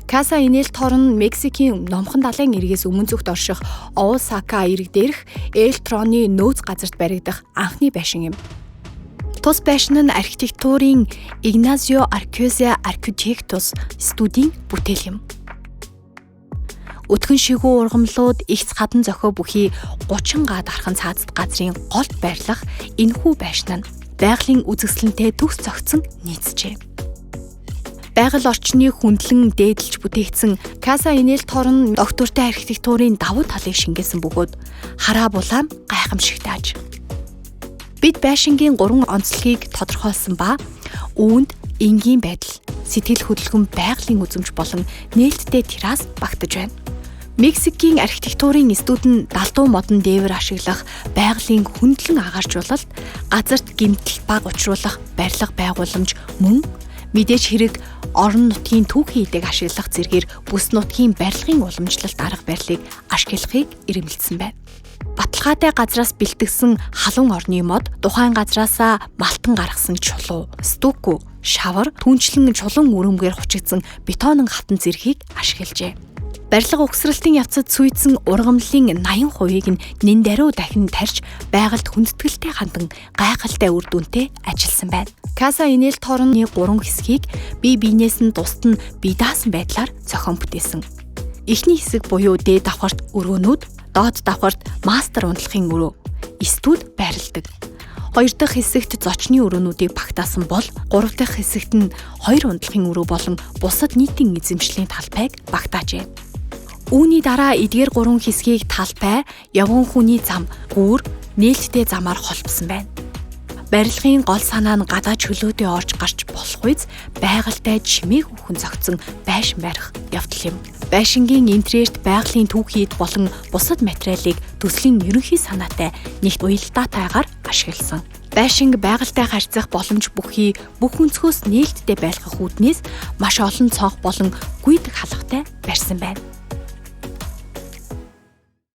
Casa en el Toro нь Мексикийн Номхон далайн эргээс өмнө зүгт орших Оосака эрэг дээрх Эл Троны нөөц газарт баригдах анхны байшин юм. Тус байшин нь архитектурын Игназио Аркеза Arquitectos студийн бүтээл юм. Өтгөн шигүү ургамлууд эгц хадан зохио бүхий 30 га дархан цаазат газрын голд байрлах энэхүү байшин нь байгалийн үзэсгэлэнтэй төгс зохицсон нийцжээ. Байгаль орчныг хүндлэн дээдэлж бүтээгдсэн Casa en el Toro нь доктортой архитектурын давуу талыг шингээсэн бөгөөд хараа булаан гайхамшигтай аж. Бид байшингийн 3 онцлогийг тодорхойлсон ба үүнд энгийн байдал, сэтгэл хөдлөмж, байгалийн үзэмж болон нээлттэй террас багтаж байна. Мексикийн архитектурын студ нь далдуу модон дээвэр ашиглах, байгалийн хөндлөн агааржуулалт, газарт гэмтэл бага учруулах барилга байгууламж мөн мэдээж хэрэг орон нутгийн түүхийн эдийг ашиглах зэргээр бүс нутгийн барилгын уламжлалт арга барилыг ашиглахыг эрэмбэлсэн байна. Баталгаатай газраас бэлтгэсэн халуун орны мод, тухайн газраасаа малтан гаргасан чулуу, стуко, шавар, түүнчлэн чулуун өрөмгээр хучигдсан бетонон хатан зэргийг ашиглажээ. Барилга угсралтын явцад сүйдсэн ургамлын 80%-ийг нь нэн даруй дахин тарьж байгальд хүндэтгэлтэй хандан гайхалтай үр дүнтэй ажилласан байна. Casa en el Toro-ны 3 хэсгийг бие биенээс нь тусад нь бие даасан байдлаар зохион бүтээсэн. Эхний хэсэг буюу дээд давхарт өрөөнүүд, доод давхарт мастер унтлахын өрөө, студ байрладаг. Хоёр дахь хэсэгт зочны өрөөнүүдийг багтаасан бол гурав дахь хэсэгт нь хоёр унтлахын өрөө болон бусад нийтийн эзэмшлийн талбайг багтаажээ. Үүний дараа эдгээр гурван хэсгийг талбай, явган хүний зам, гүүр, нээлттэй замаар холбосон байна. Барилгын гол санаа нь гадаа чөлөөтэй орж гарч болох үйс байгальтай чимээгүйхэн зохицсон байшин барих явдал юм. Байшингийн интерьерт байгалийн түүхий эд болон бусад материалыг төслийн ерөнхий санаатай нэгт уялдаатайгаар ашигласан. Байшинг байгальтай харьцах боломж бүхий бүх өнцгөөс нээлттэй байлгах үүднээс маш олон цонх болон гүйдэг халагтай барьсан байна.